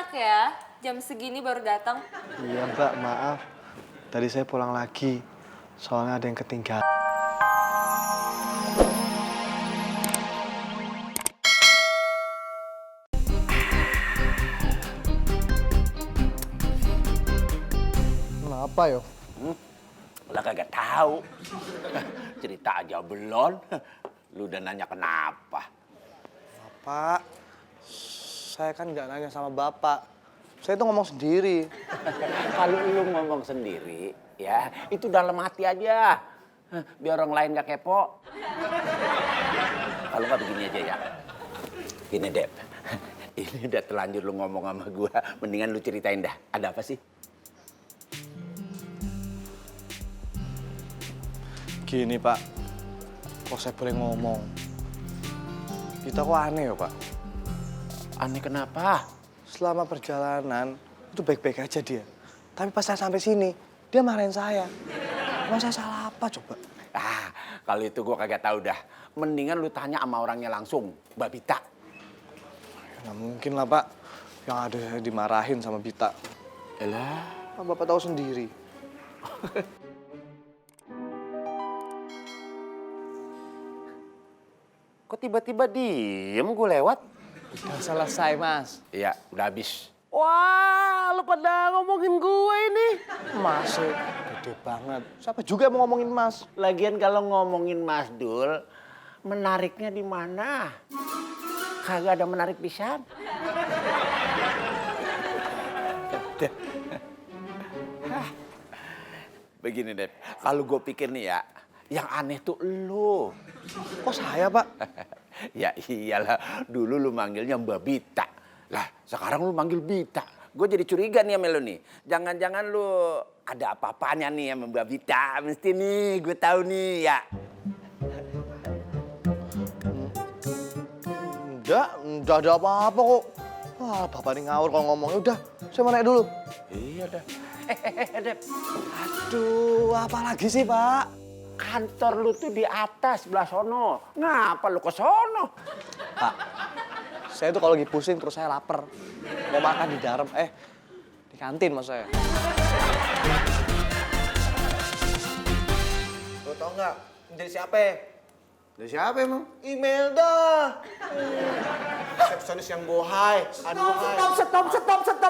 enak ya, jam segini baru datang. Iya Mbak, maaf. Tadi saya pulang lagi, soalnya ada yang ketinggalan. Kenapa yo? Lah kagak tahu. Cerita aja belum. Lu udah nanya kenapa? Pak, saya kan nggak nanya sama Bapak. Saya itu ngomong sendiri. Kalau lu ngomong sendiri, ya itu dalam hati aja. Biar orang lain gak kepo. Kalau nggak begini aja ya. Gini Dep, ini udah terlanjur lu ngomong sama gua. Mendingan lu ceritain dah, ada apa sih? Gini Pak, kok saya boleh ngomong? Kita kok aneh ya Pak? Aneh kenapa? Selama perjalanan itu baik-baik aja dia. Tapi pas saya sampai sini, dia marahin saya. Emang saya salah apa coba? Ah, kalau itu gua kagak tahu dah. Mendingan lu tanya sama orangnya langsung, Mbak Bita. Nggak mungkin lah Pak, yang ada saya dimarahin sama Bita. Elah. Kan Bapak tahu sendiri. Kok tiba-tiba diem gue lewat? Udah selesai Mas. Iya, udah habis. Wah, lu pada ngomongin gue ini. Masih gede banget. Siapa juga yang mau ngomongin Mas? Lagian kalau ngomongin Mas Dul, menariknya di mana? Kagak ada menarik pisan. Begini Dep, kalau gue pikir nih ya, yang aneh tuh lu. Kok saya Pak? Ya iyalah, dulu lu manggilnya Mbak Bita. Lah, sekarang lu manggil Bita. Gue jadi curiga nih sama lu nih. Jangan-jangan lu ada apa-apanya nih sama Mbak Bita. Mesti nih, gue tahu nih ya. Enggak ada apa-apa kok. Wah, Bapak ini ngawur kalau ngomongnya. Udah, saya mau naik dulu. Iya dah. Dep. Aduh, apa lagi sih Pak? Kantor lu tuh di atas sebelah sono. Ngapa lu ke sono? Pak, saya tuh kalau lagi pusing terus saya lapar. Mau makan di dalam, di kantin mas saya. Lo tau nggak dari siapa? Dari siapa emang? Imelda. Resepsionis yang bohai.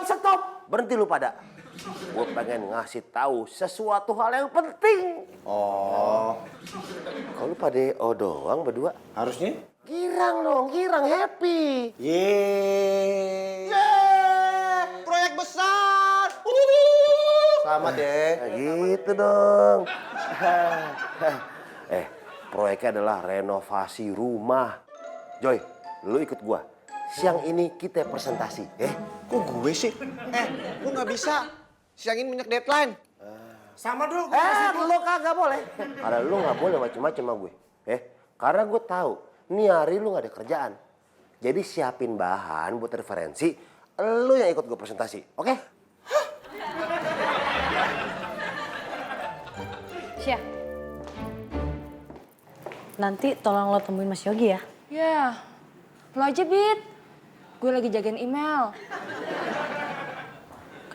Stop. Berhenti lu pada. Gue pengen ngasih tahu sesuatu hal yang penting. Oh, Kalau pada doang berdua. harusnya? Girang dong, girang happy. Yeay. Proyek besar. Selamat ya. Nah, gitu dong. Proyeknya adalah renovasi rumah. Joy, lu ikut gua. Siang ini kita presentasi, Kok gue sih? Lu nggak bisa. Siang ini banyak deadline. Sama dulu. Lu kagak boleh. Karena lu nggak boleh macem-macem sama gue. Karena gue tahu, nih hari lu nggak ada kerjaan. Jadi siapin bahan buat referensi. Lu yang ikut gue presentasi, oke? Syah, nanti tolong lo temuin Mas Yogi ya. Ya, lo aja Bit. Gue lagi jagain email.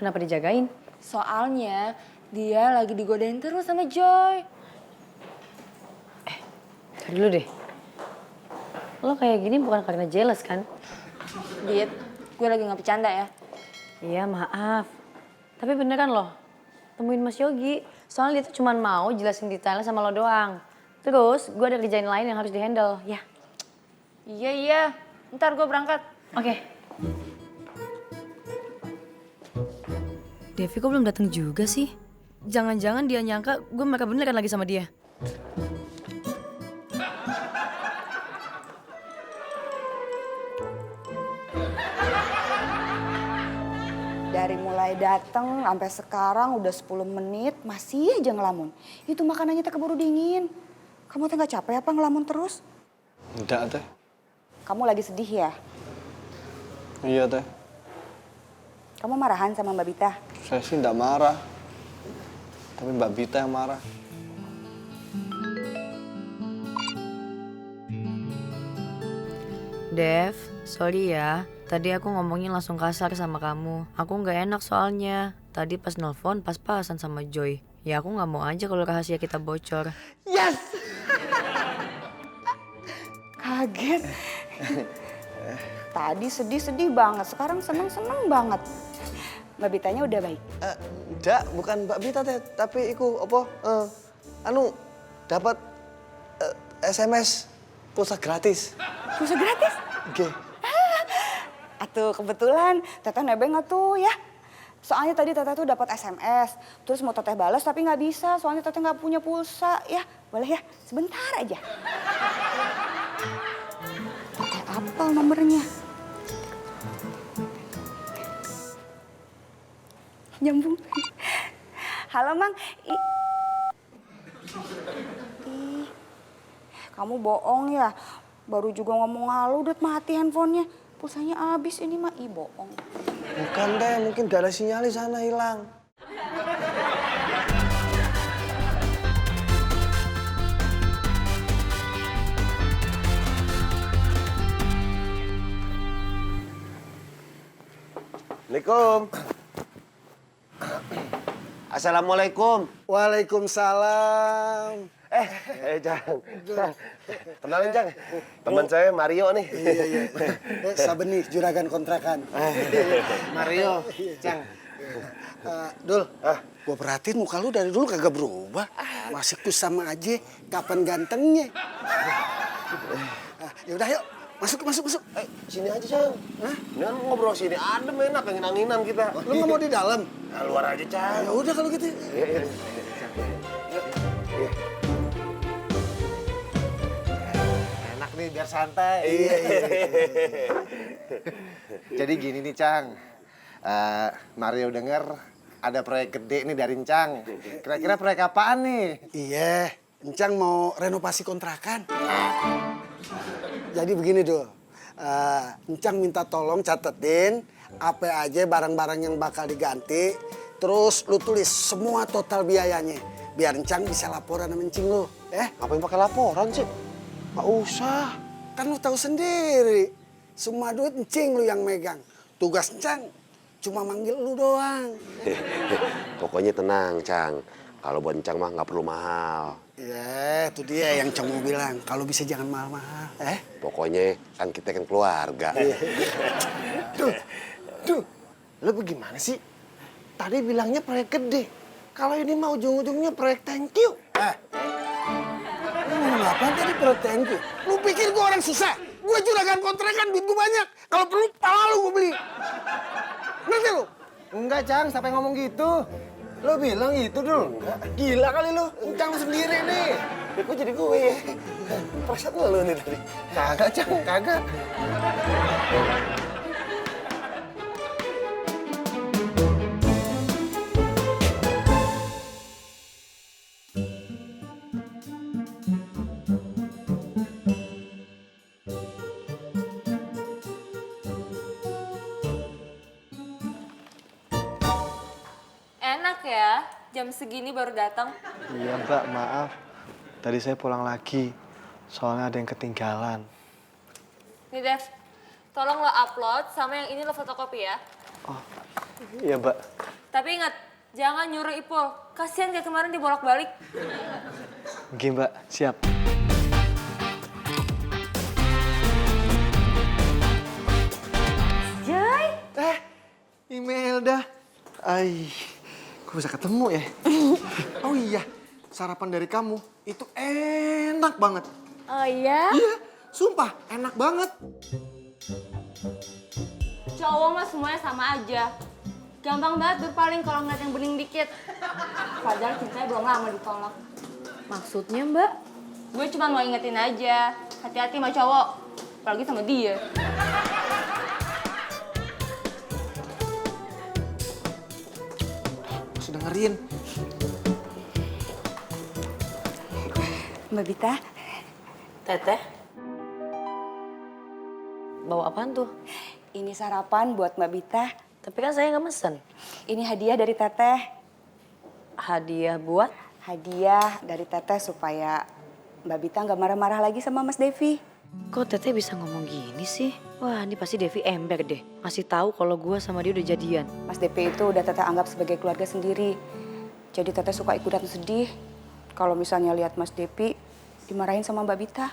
Kenapa dijagain? Soalnya dia lagi digodain terus sama Joy. Tadi dulu deh. Lo kayak gini bukan karena jealous kan? Bit, gue lagi nggak bercanda ya. Iya maaf. Tapi beneran loh, temuin Mas Yogi. Soalnya dia tuh cuma mau jelasin detailnya sama lo doang. Terus gue ada kerjaan lain yang harus dihandle, ya. Iya. Ntar gue berangkat. Oke. Devi kok belum datang juga sih? Jangan-jangan dia nyangka gue mereka beneran lagi sama dia. Dari mulai datang sampai sekarang udah 10 menit masih aja ngelamun. Itu makanannya teh keburu dingin. Kamu teh nggak capek apa ngelamun terus? Enggak teh. Kamu lagi sedih ya? Iya teh. Kamu marahan sama Mbak Bita? Saya sih enggak marah. Tapi Mbak Bita yang marah. Dev, sorry ya. Tadi aku ngomongnya langsung kasar sama kamu. Aku nggak enak soalnya. Tadi pas nelfon pas-pasan sama Joy. Ya aku nggak mau aja kalau rahasia kita bocor. Yes! Kaget. Tadi sedih-sedih banget, sekarang seneng-seneng banget. Mbak Bitanya udah baik. Enggak, bukan Mbak Bita teh, tapi iku apa? Dapat SMS pulsa gratis. Pulsa gratis? Oke. Atuh kebetulan Teteh nebeng atuh ya. Soalnya tadi Teteh tuh dapat SMS, terus mau Teteh balas tapi nggak bisa, soalnya Teteh nggak punya pulsa ya. Boleh ya, sebentar aja. Teteh apal nomornya. Nyambung. Halo Mang. Ih, kamu bohong ya? Baru juga ngomong halo udah mati handphonenya. Pulsanya habis ini mah, bohong. Bukan deh, mungkin gak ada sinyal di sana hilang. Assalamualaikum. Assalamualaikum. Waalaikumsalam. Jang. Kenalin, Jang. Teman saya Mario nih. Iya. Sabeni, juragan kontrakan. Mario, Cang. Dul, gua perhatiin muka lu dari dulu kagak berubah. Masih sama aja, kapan gantengnya. Yaudah yuk, masuk. Sini aja, Jang. Ini kan ngobrol sini adem enak, angin-anginan kita. Lu nggak mau di dalam? Nah, luar aja, Jang. Ya udah kalau gitu. Iya. Enak nih biar santai. Iya. Jadi gini nih Cang, Mario denger ada proyek gede nih dari Cang. Kira-kira proyek apaan nih? Iya, Encang mau renovasi kontrakan. Jadi begini Dul, Encang minta tolong catetin apa aja barang-barang yang bakal diganti. Terus lu tulis semua total biayanya. Biar Encang bisa laporan sama Encing lu. Ngapain pakai laporan sih? Nggak usah, kan lu tahu sendiri. Semua duit Encing lu yang megang. Tugas Encang cuma manggil lu doang. Pokoknya tenang, Cang. Kalau buat Cang mah nggak perlu mahal. Ya, itu dia yang Encang mau bilang. Kalau bisa jangan mahal-mahal, Pokoknya kan kita kan keluarga. Duh, lu bagaimana sih? Tadi bilangnya proyek gede. Kalau ini mah ujung-ujungnya proyek thank you. Lu ngomong apaan tadi perut thank you? Lu pikir gua orang susah? Gua juragan kontrakan, duit gua banyak. Kalau perlu pala lu gua beli. Ngerti lu? Enggak Cang, sampai ngomong gitu. Lo bilang gitu dulu. Gila kali lu, Encang lu sendiri nih. Kok jadi gue? Perasaan lu nih tadi. Kagak Cang, kagak. Enak ya, jam segini baru datang. Iya Mbak, maaf. Tadi saya pulang lagi, soalnya ada yang ketinggalan. Nih Dev, tolong lo upload sama yang ini lo fotokopi ya. Iya Mbak. Tapi ingat, jangan nyuruh Ipul. Kasihan kayak kemarin dibolak-balik. Oke Mbak, siap. Jai, Imelda. Kok bisa ketemu ya? Oh iya, sarapan dari kamu itu enak banget. oh iya? Iya, sumpah enak banget. Cowok mah semuanya sama aja. Gampang banget berpaling kalau ngeliat yang bening dikit. Padahal cintanya belum lama ditolak. Maksudnya Mbak? Gue cuma mau ingetin aja, hati-hati sama cowok. Apalagi sama dia. Sudah dengerin. Mbak Bita, Teteh? Bawa apaan tuh? ini sarapan buat Mbak Bita. Tapi kan saya nggak mesen. Ini hadiah dari Teteh. Hadiah buat? Hadiah dari Teteh supaya Mbak Bita nggak marah-marah lagi sama Mas Devi. Kok Teteh bisa ngomong gini sih? Wah, ini pasti Devi ember deh. Ngasih tahu kalau gue sama dia udah jadian. Mas DP itu udah Teteh anggap sebagai keluarga sendiri. Jadi Teteh suka ikutan sedih kalau misalnya lihat Mas Depi dimarahin sama Mbak Bita.